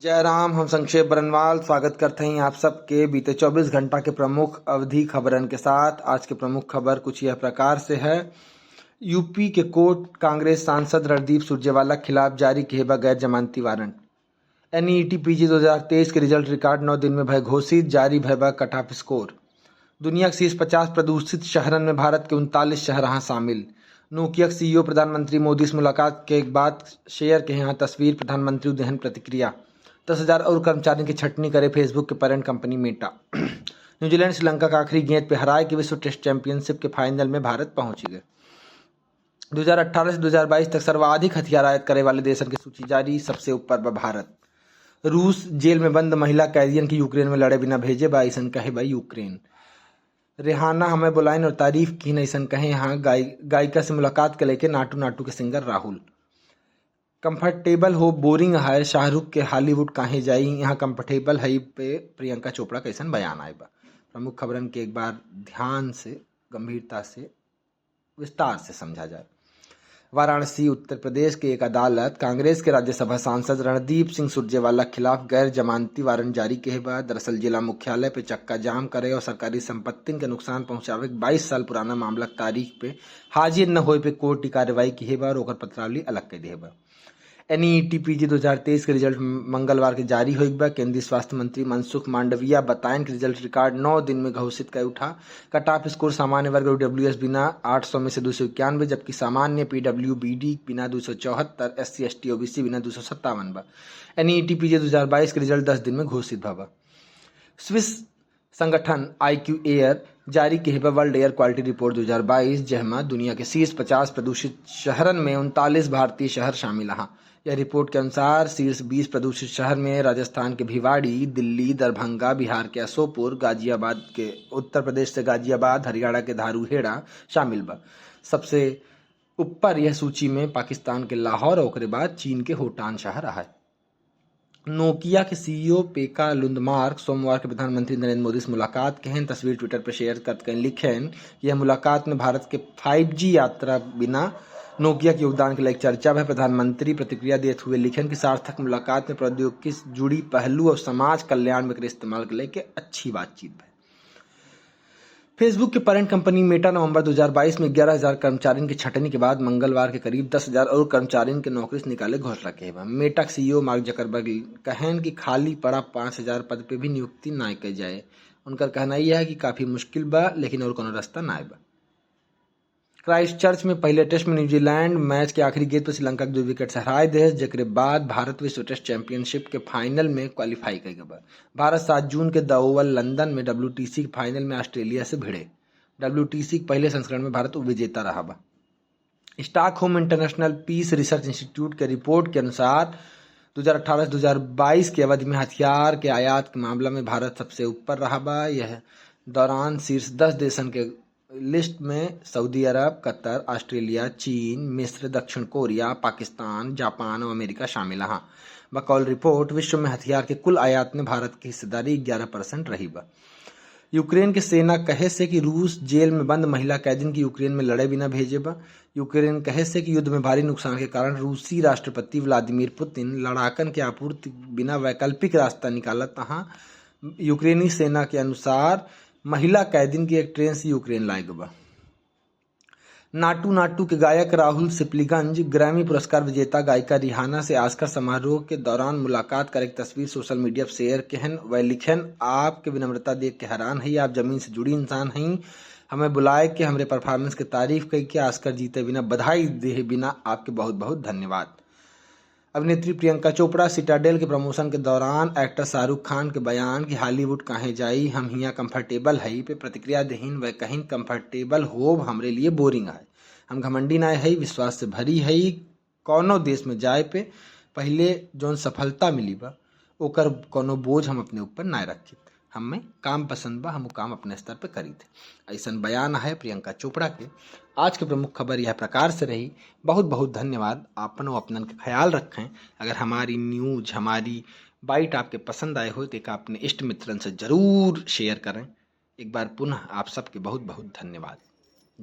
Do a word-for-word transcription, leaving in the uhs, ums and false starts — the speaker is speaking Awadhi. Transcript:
जय राम, हम संक्षेप बरनवाल स्वागत करते हैं आप सबके बीते चउबीस घंटा के प्रमुख अवधी खबरन के साथ। आज के प्रमुख खबर कुछ यह प्रकार से है। यूपी के कोर्ट कांग्रेस सांसद रणदीप सुरजेवाला खिलाफ जारी किहे बा गैर जमानती वारंट। एनईईटी पीजी दो हज़ार तेईस के रिजल्ट रिकॉर्ड नौ दिन में भय घोषित, जारी भय बा कट ऑफ स्कोर। दुनिया के शीर्ष पचास प्रदूषित शहरन में भारत के उनतालीस शहर हाँ शामिल। नोकिया के सीईओ प्रधानमंत्री मोदी से मुलाकात के बाद शेयर के यहाँ तस्वीर, प्रधानमंत्री देहन प्रतिक्रिया। दस हजार और कर्मचारियों की छटनी करे Facebook के parent company Meta. New Zealand Sri Lanka का आखिरी गेंद पे हराए के विश्व टेस्ट चैंपियनशिप के फाइनल में भारत पहुंच गए। दो हज़ार अठारह से दो हज़ार बाईस तक सर्वाधिक हथियार आयात करे वाले देशन की सूची जारी, सबसे ऊपर बा भारत। रूस जेल में बंद महिला कैदियन की यूक्रेन में लड़े बिना भेजे बा, ऐसन कहे बा यूक्रेन। रेहाना हमें बुलाइन और तारीफ कीन, ऐसन कहे हाँ गाय-, गायिका से मुलाकात के लेके नाटू नाटू के सिंगर राहुल। कंफर्टेबल हो बोरिंग है, शाहरुख के हॉलीवुड काहे जाई, यहाँ कंफर्टेबल है पे प्रियंका चोपड़ा कैसन बयान आए बा। प्रमुख खबरन के एक बार ध्यान से, गंभीरता से, विस्तार से समझा जाए। वाराणसी, उत्तर प्रदेश के एक अदालत कांग्रेस के राज्यसभा सांसद रणदीप सिंह सुरजेवाला खिलाफ गैर जमानती वारंट जारी किहे बा। दरअसल जिला मुख्यालय पे चक्का जाम करे और सरकारी संपत्तिन के नुकसान पहुंचावे के बाईस साल पुराना मामला के तारीख पे हाजिर न होए पे कोर्ट की कार्रवाई किहे बा और ओकर पत्रावली अलग कर दिहे बा। एनईईटी पीजी दो हज़ार तेईस के रिजल्ट मंगलवार के जारी होइक बा। केंद्रीय स्वास्थ्य मंत्री मनसुख मांडविया बताएन कि रिजल्ट रिकॉर्ड नौ दिन में घोषित कर उठा। कट ऑफ स्कोर सामान्य वर्ग और डब्ल्यूएस बिना आठ सौ में से दो सौ इक्यानवे, जबकि सामान्य पीडब्ल्यूबीडी बिना दो सौ चौहत्तर, एससी एसटी ओबीसी बिना दो सौ सत्तावन बा। एनईईटी पीजी दो हज़ार बाईस के रिजल्ट दस दिन में घोषित भा बा। स्विस संगठन आईक्यू एयर जारी किहे बा वर्ल्ड एयर क्वालिटी रिपोर्ट दो हज़ार बाईस, जेहमा दुनिया के शीर्ष पचास प्रदूषित शहरन में उनतालीस भारतीय शहर शामिल अहा। यह रिपोर्ट के अनुसार शीर्ष बीस प्रदूषित शहर में राजस्थान के भिवाड़ी, दिल्ली, दरभंगा, बिहार के असोपुर, गाजियाबाद के, उत्तर प्रदेश से गाजियाबाद, हरियाणा के धारूहेड़ा शामिल बा। सबसे ऊपर यह सूची में पाकिस्तान के लाहौर और ओकरे बाद चीन के होटान शहर अहा। नोकिया के सीईओ पेका लुंदमार्क सोमवार के प्रधानमंत्री नरेंद्र मोदी से मुलाकात किहेन। तस्वीर ट्विटर पर शेयर करत कहेन, लिखेन कि यह मुलाकात में भारत के फाइव जी यात्रा बिना नोकिया के योगदान के लिए चर्चा भय। प्रधानमंत्री प्रतिक्रिया देत हुए लिखेन कि सार्थक मुलाकात में प्रौद्योगिकी से जुड़ी पहलू और समाज कल्याण में एकरे इस्तेमाल के लेके अच्छी बातचीत भय। Facebook के पेरेंट कंपनी मेटा नवंबर दो हज़ार बाईस में ग्यारह हज़ार कर्मचारियों की छटनी के बाद मंगलवार के करीब दस हज़ार और कर्मचारियों के नौकरी से निकाले घोषणा किहे बा। मेटा के सीईओ मार्क जकरबर्ग कहेन कि खाली पड़ा पाँच हज़ार पद पे भी नियुक्ति ना कई जाए। उनकर कहना यह है कि काफी मुश्किल बा, लेकिन और कोनो रास्ता ना बा। क्राइस्ट चर्च में पहले टेस्ट में न्यूजीलैंड मैच के आखिरी गेंद पर श्रीलंका के दो विकेट से हराए देस, जेकरे बाद भारत विश्व टेस्ट चैंपियनशिप के फाइनल में क्वालिफाई कर गए बा। भारत सात जून के The Oval लंदन में डब्ल्यूटीसी के फाइनल में ऑस्ट्रेलिया से भिड़े। डब्ल्यूटीसी के पहले संस्करण में भारत उपविजेता रहा बा। Stockholm international peace research institute के रिपोर्ट के अनुसार दो हज़ार अठारह से दो हज़ार बाईस के अवधि में हथियार के आयात के मामला में भारत सबसे ऊपर रहा बा। यह दौरान शीर्ष दस देशन के लिस्ट में सऊदी अरब, कतर, ऑस्ट्रेलिया, चीन, मिस्र, दक्षिण कोरिया, पाकिस्तान, जापान और अमेरिका शामिल हैं। बकौल रिपोर्ट, विश्व में हथियार के कुल आयात में भारत की हिस्सेदारी ग्यारह परसेंट रही बा। यूक्रेन के सेना कहे से कि रूस जेल में बंद महिला कैदिन की यूक्रेन में लड़े बिना भेजे बा। यूक्रेन कहे से कि युद्ध में भारी नुकसान के कारण रूसी राष्ट्रपति व्लादिमीर पुतिन लड़ाकन के आपूर्ति बिना वैकल्पिक रास्ता निकालत अहा। यूक्रेनी सेना के अनुसार महिला कैदिन के एक ट्रेन से यूक्रेन लाए गए बा। नाटू नाटू के गायक राहुल सिपलीगंज ग्रैमी पुरस्कार विजेता गायिका रिहाना से ऑस्कर समारोह के दौरान मुलाकात करे के तस्वीर सोशल मीडिया पर शेयर केहन। वह लिखेन, "आपके विनम्रता देख के हैरान है, आप जमीन से जुड़ी इंसान हैं। हमें बुलाए के, हमरे परफॉर्मेंस के तारीफ कई के, ऑस्कर जीते बिना, बधाई दे बिना आपके बहुत बहुत धन्यवाद।" अभिनेत्री प्रियंका चोपड़ा सिटाडेल के प्रमोशन के दौरान एक्टर शाहरुख खान के बयान कि हॉलीवुड काहे जाई, हम हियां कंफर्टेबल हई पे प्रतिक्रिया देहिन। वह कहिन, "कंफर्टेबल होब हमरे लिए बोरिंग है। हम घमंडी ना हई, विश्वास से भरी हई। कौनो देश में जाए पे पहले जौन सफलता मिली बा, ओकर कौनो बोझ हम अपने ऊपर ना रखित। हमें काम पसंद बा, हम उ काम अपने स्तर पे करीत।" ऐसन बयान है प्रियंका चोपड़ा के। आज के प्रमुख खबर यह प्रकार से रही। बहुत बहुत धन्यवाद। आपन और अपनन के ख्याल रखें। अगर हमारी न्यूज, हमारी बाइट आपके पसंद आए हो तो एक अपने इष्ट मित्रन से जरूर शेयर करें। एक बार पुनः आप सबके बहुत बहुत धन्यवाद।